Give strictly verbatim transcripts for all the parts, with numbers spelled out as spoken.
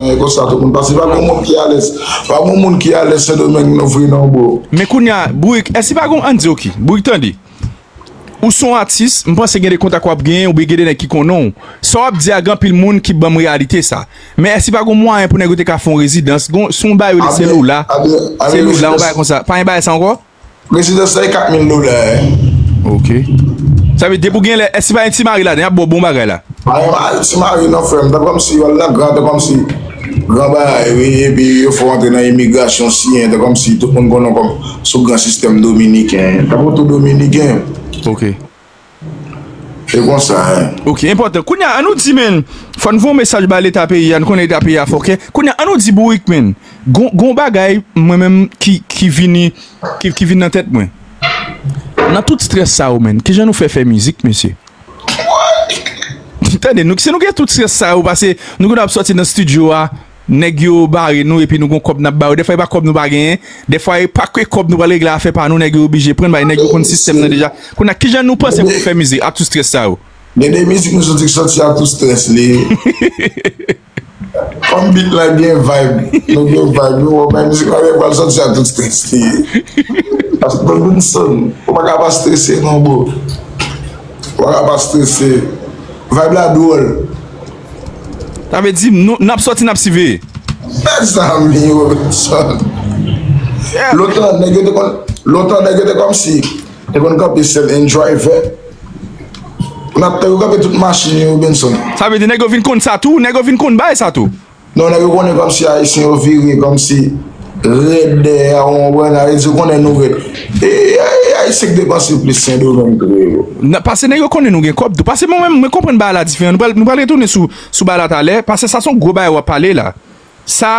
E konsa tout moun pase. Pa gen moun ki alèz. Pa gen moun ki alèz Sendomeng non vre non, bro. Men kounye a, Bourik, èske pa gen, ann di, ok, Bourik, tande. Ou se yon atis, m panse gen de kontak w ap genyen, oubyen gen de nèg ki konnen w. Sa w ap di a, gen anpil moun ki ban m reyalite sa. Men èske pa gen mwayen pou nèg yo te ka fè yon rezidans? Gon, se yon bagay yo rele Seloula. Seloula, yon bagay konsa. Pa gen bagay sa ankò? Rezidans la e kat mil dola, wi. Ok. Sa vle di depi w gen lè, èske pa gen ti mari ladan, y ap ba w bon bagay la? Pa gen mari, ti mari non, frè m. Tan kòmsi w al nan gran, tan kòmsi gran bagay, wi, epi yo fè w antre nan imigrasyon siyen, tan kòmsi tout moun konnen w kòm sou gran sistèm dominiken. Tankou tout dominiken. Ok. E konsa, wi. Ok, enpòtan. Kounye a, ann nou di, men, fò n voye yon mesaj ba leta peyi a, n konnen leta peyi a fòkè. Kounye a, ann nou di Bourik, men, gon, gon bagay, mwen menm, ki, ki vini, ki, ki vin nan tèt mwen. Nan tout strès sa yo, men, kijan nou fè fè mizik, mesye? Tande, nou, si nou gen tout strès sa yo, pase nou konn ap sòti nan estidyo a, nèg yo bare nou epi nou gon kòb n ap ba yo. Dèfwa e pa kòb nou pa genyen, dèfwa e pa ke kòb nou pral regle afè pa nou, nèg yo oblije pran, bay nèg yo konn sistèm nan deja. Kounye a, kijan nou panse pou nou fè mizik ak tout strès sa yo? Gen de mizik nou soti ki sòti ak tout strès li. Kòm beat la gen vibe, nou gen vibe, nou wè bay mizik la pral sòti ak tout strès li. Paske Robinson, ou pa ka pa strese non, bro. Ou pa ka pa strese. Vibe la dwòl. Sa vle di, nou, n ap sòti, n ap siveye. Mezanmi, Robinson. Lontan, nèg yo te konn, lontan, nèg yo te kòmsi, te konn kanpe sèl en driver. N ap, yo kanpe tout machin yo, Robinson. Sa vle di, nèg yo vin konn sa tou, nèg yo vin konn bay sa tou. Non, nèg yo konnen kòmsi Ayisyen yo vire, kòmsi rèd dèyè a, ou konprann, sa vle di, yo konnen nou rèd. E, e, e Ayisyen ki depanse plis Sendomeng tou, yo. Nan, pase nèg yo konnen nou gen kòb tou. Pase mwen menm, mwen konprann bagay la diferan. Nou pral, nou pral retounen sou, sou bagay la talè. Pase sa se yon gwo bagay w ap pale la. Sa,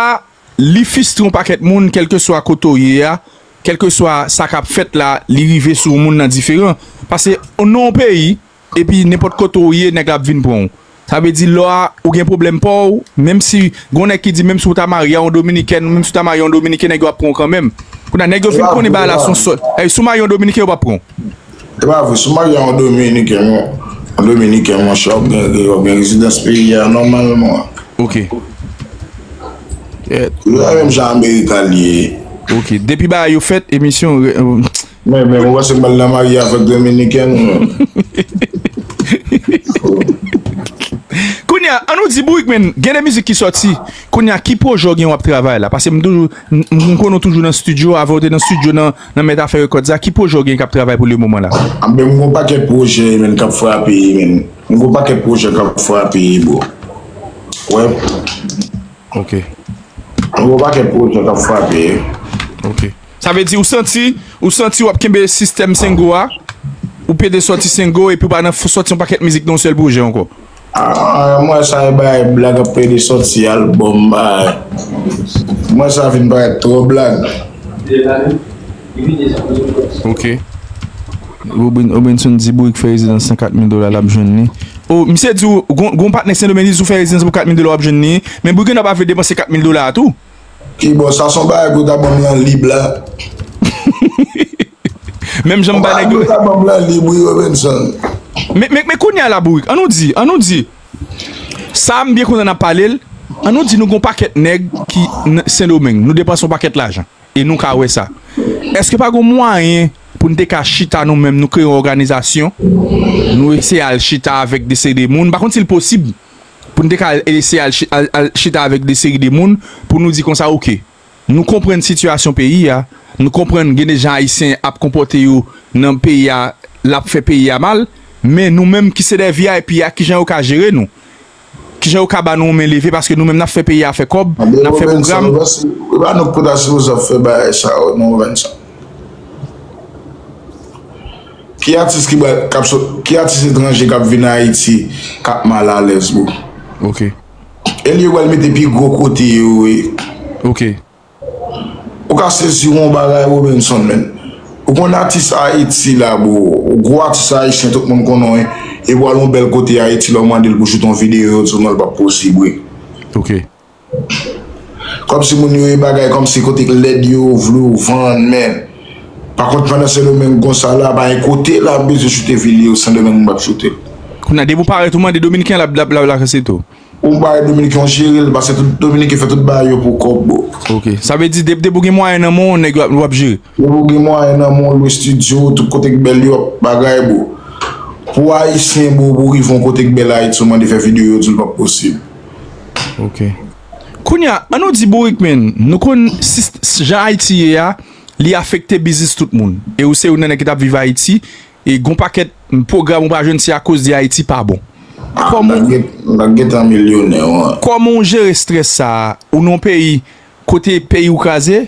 li fistre yon pakèt moun, kèlkeswa kote w ye a, kèlkeswa sa k ap fèt la, li rive sou yon moun nan diferan. Pase, nan yon peyi, epi nenpòt kote w ye, nèg la ap vin pran w. Sa vle di, lò a, ou gen pwoblèm pa w, menm si, gon nèg ki di, menm si w ta marye a yon Dominiken, menm si w ta marye a yon Dominiken, nèg yo ap pran w kanmenm. Kounye a, nèg yo fin konnen bagay la se yon sòt. Ey, si w marye a yon Dominiken, yo p ap pran w. E pa vre, si w marye a yon Dominiken, yon, yon Dominiken, monchè, w ap gen, w ap gen rezidans peyi a nòmalman. Ok. Kèt. Yo menm jan Amerika l ye. Ok. Depi bagay yo fèt, emisyon, re- Men, men, mwen panse m pral nan marye avèk Dominiken, mwen. Kounye a, ann nou di Bourik, men, gen de mizik ki sòti. Kounye a, ki pwojè w gen w ap travay la? Pase m toujou, m, m konnen w toujou nan estidyo, avè w te nan estidyo nan, nan Mèt Afè Records la, ki pwojè w gen k ap travay pou le moman la? Anben, m gon pakèt pwojè, men, k ap frape, men. M gon pakèt pwojè k ap frape, bro. Wè. Ok. M gon pakèt pwojè k ap frape. Ok. Sa vle di ou santi, ou santi w ap kenbe sistèm Sengo a, ou pede sòti Sengo epi w pa nan f- sòti yon pakèt mizik nan yon sèl pwojè ankò? Ah, mwen sa e bay blag ap pede sòti albòm bay. Mwen sa vin parèt twò blag. Ok. Robin, Robinson di Bourik fè rezidans san kat mil dola l ap jwenn li. O, misye di w, gon, gon patnè Sendomeng li di w fè rezidans pou kat mil dola w ap jwenn li. Men Bourik genlè pa vle depanse kat mil dola a tou. Kibò, sa se yon bagay pou w ta ban m lan lib la. Menm jan m ba nèg yo. Yon bagay pou w ta ban m lan lib, wi, Robinson. Men, men, men kounye a la, Bourik, ann nou di, ann nou di. Sa m byen kontan n ap pale l. Ann nou di nou gon pakèt nèg ki nan Sendomeng. Nou depanse yon pakèt lajan. E nou ka wè sa. Èske pa gon mwayen pou n te ka chita nou menm, nou kreye yon òganizasyon, nou eseye al chita avèk de seri de moun, m pa konn si l posib, pou n te ka al eseye al chi- al- al chita avèk de seri de moun, pou nou di konsa, ok, nou konprann sitiyasyon peyi a, nou konprann gen de jan Ayisyen ap konpòte yo nan peyi a, l ap fè peyi a mal, men nou menm ki se de V I P a, kijan yo ka jere nou? Kijan yo ka ba nou yon men leve, paske nou menm n ap fè peyi a fè kòb, n ap fè pwogram. Anben, Robinson, ou panse, e pa nou k pou ta sipoze ap fè bagay sa yo, non, Robinson. Ki atis ki pral, k ap sot, ki atis etranje k ap vin Ayiti, k ap malalèz, bro? Ok. E li yo pral mete pi gwo kote yo, wi. Ok. Ou ka sezi yon bagay, Robinson, men. Ou konn atis Ayiti la, bro. Ou gwo atis ayisyen, tout moun konnen w, e pou al yon bèl kote Ayiti, lè w mande l pou choute yon videyo, yo di w non, l p ap posib, wi. Ok. Kòmsi moun yo e bagay, kòmsi kote k lèd yo vle w vann, men. Pa kont, pandan Sendomeng konsa la, pa gen kote l ap bezwen choute videyo, Sendomeng moun p ap choute l. Kounye a, depi w parèt, ou mande Dominiken, l ap, l ap, l ap, l ap aksepte w. Ou bay Dominiken, ou jere l, paske tout Dominiken fè tout bagay yo pou kòb, bro. Ok. Sa vle di, depi, depi w gen mwayen nan men w, nèg yo ap, w ap jere. Depi w gen mwayen nan men w, lwe estidyo, tout kote k bèl yo ap bagay, bro. Pou Ayisyen, bro, pou rive yon kote k bèl Ayiti, ou mande fè videyo, yo di l p ap posib. Ok. Kounye a, an nou di Bourik, men, nou konn sis-, jan Ayiti ye a, li afekte biznis tout moun. E ou se youn nan nèg ki t ap viv Ayiti, e gon pakèt pwogram ou pa jwenn se akoz de Ayiti pa bon. Ah, kòman, m t ap gen, m t ap gentan milyonè, wi. Kòman w jere estrès sa a? Ou nan yon peyi kote peyi w kraze,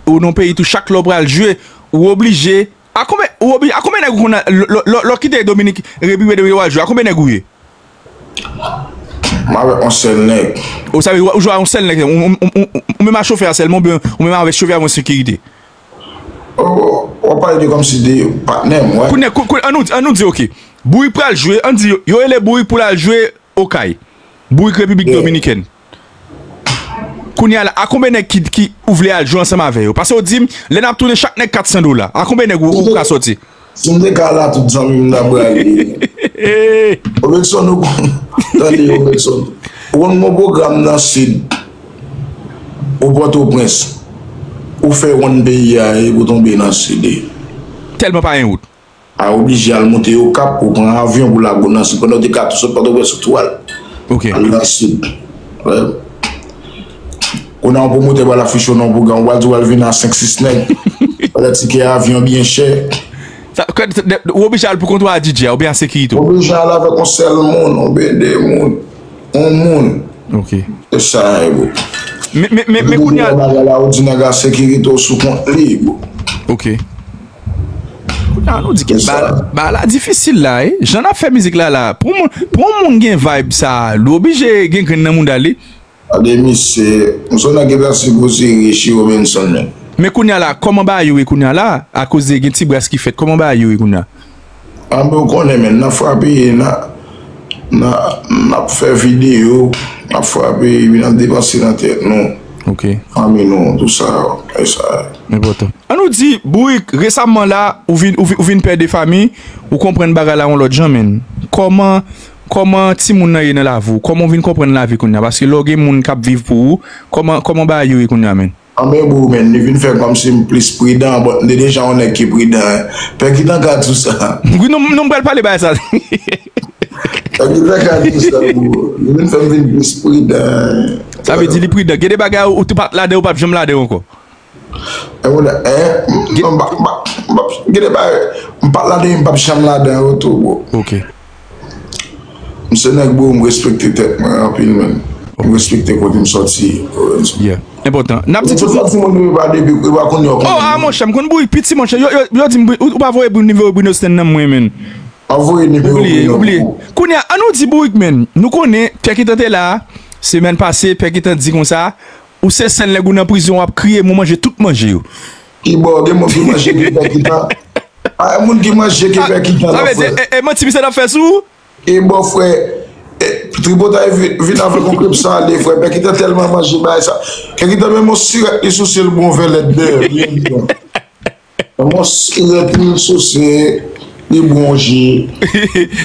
ou nan yon peyi tou chak lè w pral jwe, ou oblije, a konbyen, ou obli-, a konbyen nèg ou konn, lè, lè, lè, lè w kite Dominik, Repiblik Dominikèn w al jwe, a konbyen nèg ou ye? M avèk yon sèl nèg. Ou sa vle, ou jwe a yon sèl nèg, ou, ou, ou, ou, ou menm a chofè a sèlman, oubyen ou menm avèk chofè a, yon sekirite? Oh, w ap pale de kòmsi de patnè m, wè. Kounye, kou-, kou-, an nou, an nou di, ok. Bourik pral jwe, an di, yo, yo rele Bourik pou l al jwe Okay. Bourik Repiblik Dominikèn. Kounye a la, a konbyen nèg ki, ki ou vle al jwe ansanm avè yo? Pase w di m, lè n ap tounen chak nèg kat san dola. A konbyen nèg ou, ou ka sòti? Si m te ka la tout zanmi m nan prale. Robertson, ou konn, tande Robertson. Ou konn gon pwogram nan Sid, ou Pòtoprens, ou fè wonn peyi a, epi ou tonbe nan Sid. Tèlman pa gen wout. A oblije al monte Okap, ou pran avyon pou lage w nan Sid, pandan w te ka tou sot Pòtoprens ou tou al. Ok. Al nan Sid. Wè. Kounye a, yon pwomotè pral afiche w nan yon pwogram, ou pral di w pral vin a senk sis nèg. Pandan tikè avyon byen chè. Sa, kè, de, ou oblije al pou kont ou a D J a, oubyen a sekirite w? Ou oblije al avèk yon sèl moun, oubyen de moun, yon moun. Ok. E sa, e, bro. Men, men, men, men kounye a, bagay la, ou di nèg a sekirite w sou kont li, bro. Ok. Kounye a, nou di ke bagay la difisil la, e. Jan n ap fè mizik la, la. Pou moun, pou yon moun gen vibe sa, li oblije gen grenn nan mouda li. Gade misye, m sonje nèg ki ta sipoze richi Robinson, men. Men kounye a la, kòman bagay yo ye kounye a la? Akoz gen ti bras ki fèt, kòman bagay yo ye kounye a? Anben, ou konnen, men, n ap frape, n a, n a, n ap fè videyo, n ap frape, epi n ap depanse nan tèt nou. Ok. Fanmi nou, tou sa, e sa. Enpòtan. An nou di, Bourik, resaman la, ou vin, ou vin, ou vin pè de fanmi, ou konprann bagay la yon lòt jan, men. Kòman, kòman timoun nan ye nan lavi w? Kòman ou vin konprann lavi kounye a? Paske lè w gen moun k ap viv pou ou, kòman, kòman bagay yo ye kounye a, men? Anben, bro, men, li vin fè kòmsi m plis pridan, but m te deja yon nèg ki pridan. Pèkitan ka di w sa. Wi, non, non, m pral pale bagay sa. Pèkitan ka di w sa, bro. Li vin fè m vin plis pridan. Sa vle di li pridan. Gen de bagay ou, ou te pa t ladan, ou p ap janm ladan ankò. E mwen, eh, m, m, m, m, m, gen de bagay, m pa t ladan, m p ap janm ladan yo tou, bro. Ok. M se nèg, bro, m respekte tèt mwen anpil, men. M respekte kote m sòti. Yeah. Enpòtan. N ap di tout. Tout sa timoun yo pa depi, yo pa konn yo. Oh, ah, monchè, m konn Bourik piti, monchè. Yo, yo, yo di m, ou, ou pa voye Bourik nimewo Bruno Sten nan mwen, men. Anvoye nimewo Bruno. Oubliye, oubliye. Kounye a, an nou di Bourik, men. Nou konnen, Pèkitan te la, semèn pase, Pèkitan di konsa, ou se sèl nèg ou nan prizon, w ap kriye, men w manje tout manje yo. Ki bò, gen moun ki manje ki Pèkitan. A, moun ki manje ki Pèkitan. Sa vle di, e, e manti misye t ap fè sou ou? E bò frè, e, tripotay vi-, vin avèk yon krèm salé, frè. Pèkitan tèlman manje bagay sa. Pèkitan menm yon sirèt li souse l bon vè lèt dèyè, byen byen. Yon sirèt li souse, li bon je.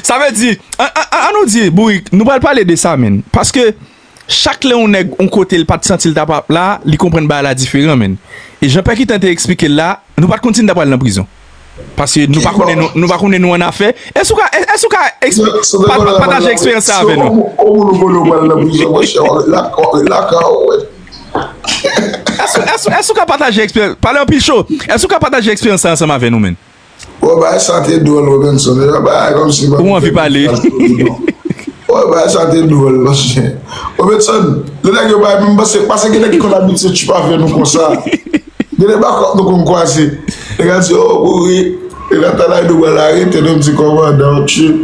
Sa vle di, an, an, an, an nou di, Bourik, nou pral pale de sa, men. Paske, chak lè yon nèg, yon kote, l pa t santi l t ap la, li konprann bagay la diferan, men. E jan Pèkitan te eksplike l la, nou pa t konn si n ta pral nan prizon. Paske nou pa konnen nou, nou pa konnen nou an afè. Èske w ka, èske w ka eksplike, pataje eksperyans sa avè nou? Yon moun ou konnen w pral nan prizon, monchè, w ap ret lakay ou, wè. Èske, èske, èske w ka pataje eksperyans, pale anpil cho, èske w ka pataje eksperyans sa ansanm avè nou, men? Bon, bagay sa te dwòl, Robinson. Yon bagay kòmsi ou anvi pale. Bon, bagay sa te dwòl, monchè. Robinson, lè nèg yo bay, m panse, paske gen nèg ki konn abitye tchip avè nou konsa. Gen de bakòp nou konn kwaze. Nèg a di, oh, boure. E la talay nou pral arete, nou di kòmandan, tchip.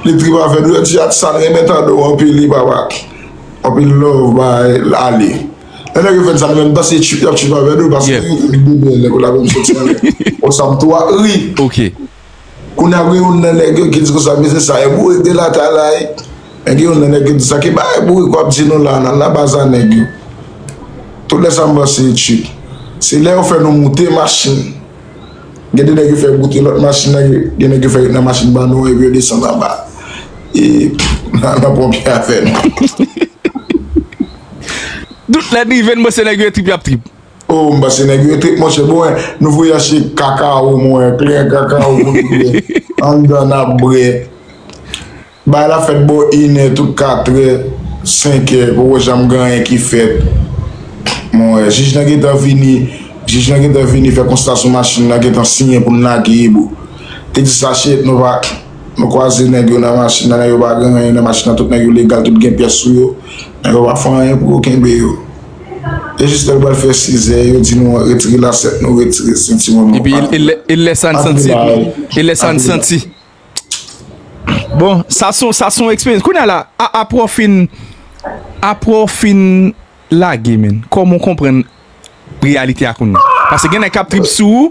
Li trip avè nou, yo di, at sa, renmen tande w anpil, li papa. Anpil love, bay, ale. Lè nèg yo fè n sa, nou menm, panse tchip, y ap tchip avè nou, paske nou bebe, lè kou la menm soti anlè. Osam tou a ri. Ok. Kounye a, gen youn nan nèg yo ki di konsa, mesye sa, e boure de la talay. Men gen youn nan nèg yo di sa, ki bagay boure w ap di nou la, nan la baz a nèg yo. Tout lè sa m panse tchip. Se lè yo fè nou moute machin. Gen de nèg yo fè moute lòt machin nan, gen nèg yo fè ret nan machin ba nou an, epi yo desann anba. E nan, nan ponpye avè nou. Tout lè n rive, n panse nèg yo trip, y ap trip. Oh, m panse nèg yo trip, monchè. Bon, nou voye achte kakawo, mwen, kleren kakawo pou nou bwè. Anndan n ap bwè. Bagay la fèt bò inè, tout katrè, senkè, poko janm gen anyen ki fèt. Mwen wè, jij nan gentan vini, jij nan gentan vini fè konsta sou machin nan, gentan siyen pou n lage, bro. Te di sachè, nou pa, nou kwaze nèg yo nan machin nan, nèg yo pa gen anyen nan machin nan, tout nèg yo legal, tout gen pyès sou yo. Nèg yo pa fè anyen pou yo kenbe yo. E jis lè l pral fè sizè, yo di nou retire lasèt, nou retire sentiman nou. Epi, il, il, il laisse ça n santi. Il laisse ça n santi. Bon, sa son, sa son eksperyans. Kounye a la, a, apre w fin, apre w fin lage, men, kòman w konprann reyalite a kounye a? Paske gen nèg k ap trip sou ou,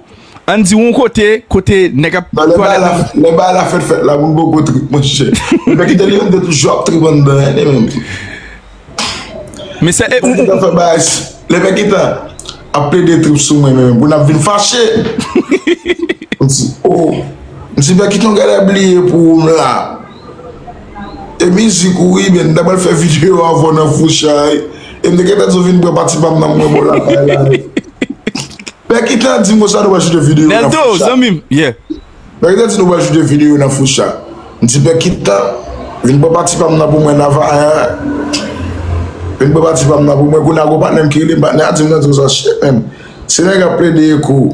ann di w yon kote, kote nèg ap... Non, lè bagay la, lè bagay la fèt, fèt la, moun poko trip, monchè. Lè Pè Kita li menm te toujou ap trip anndan, li menm. Men se, e, ou, ou, fè bagay, lè Pè Kita ap plede trip sou mwen menm, pou n ap vin fache. M di, oh, m di, Pè Kita, yon gade bliye pou m la. E mizik ou, wi, men, m ta pral fè videyo avè w nan Foucha, wi. E m te gentan di w vin pran pati pa m nan mwen bò lakay la, wi. Pè Kita di m konsa nou pral choute videyo nan Foucha. Neldo, zanmi m, yeah. Pè Kita di nou pral choute videyo nan Foucha. M di Pè Kita, vin pran pati pa m nan pou mwen nan Vayan. Vin pran pati pa m nan pou mwen. Kounye a gon patnè m ki rele m, patnè a di m nan di konsa, shit, man. Se nèg ap plede ekou.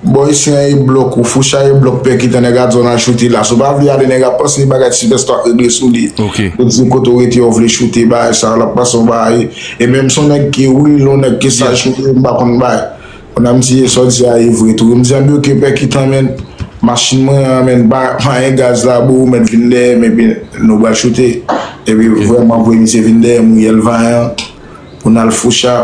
Bò isi an e blòk ou, Foucha e blòk Pè Kita, nèg a di w n al choute la. Si w pa vle ale, nèg ap panse bagay sipèsta ap regle sou li. Ok. Yo di kote w rete, w vle choute, bagay sa, l ap panse w bagay. E menm se yon nèg ki real, yon nèg ki saj, m pa konn bagay. Kounye a m di, sa w di a e vre tou. M di, anben, ok, Pè Kita, men, machin mwen an, men, pa, pa gen gaz la, bro, ou mèt vin dèyè m, epi nou pral choute. Epi, vrèman vre, misye vin dèyè m, Riyèl Vayan, pou n al Foucha.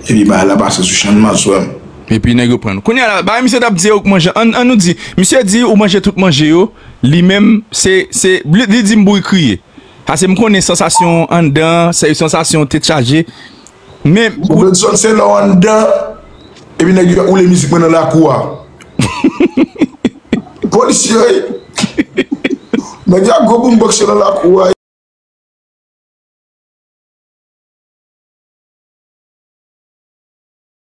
Epi, bagay la pase sou Channmas, frè m. Epi, nèg yo pran nou. Kounye a la, bagay misye t ap di yo k manje, ann, ann nou di, misye di ou manje tout manje yo, li menm, se, se, li, li di m bouyi kriye. Paske m konnen sansasyon anndan, se sansasyon tèt chaje. Men, Robinson, se lè w anndan, epi nèg yo ap woule mizik mwen nan lakou a. Polisye yo, wi. Nèg yo ap gwo boombox yo nan lakou a.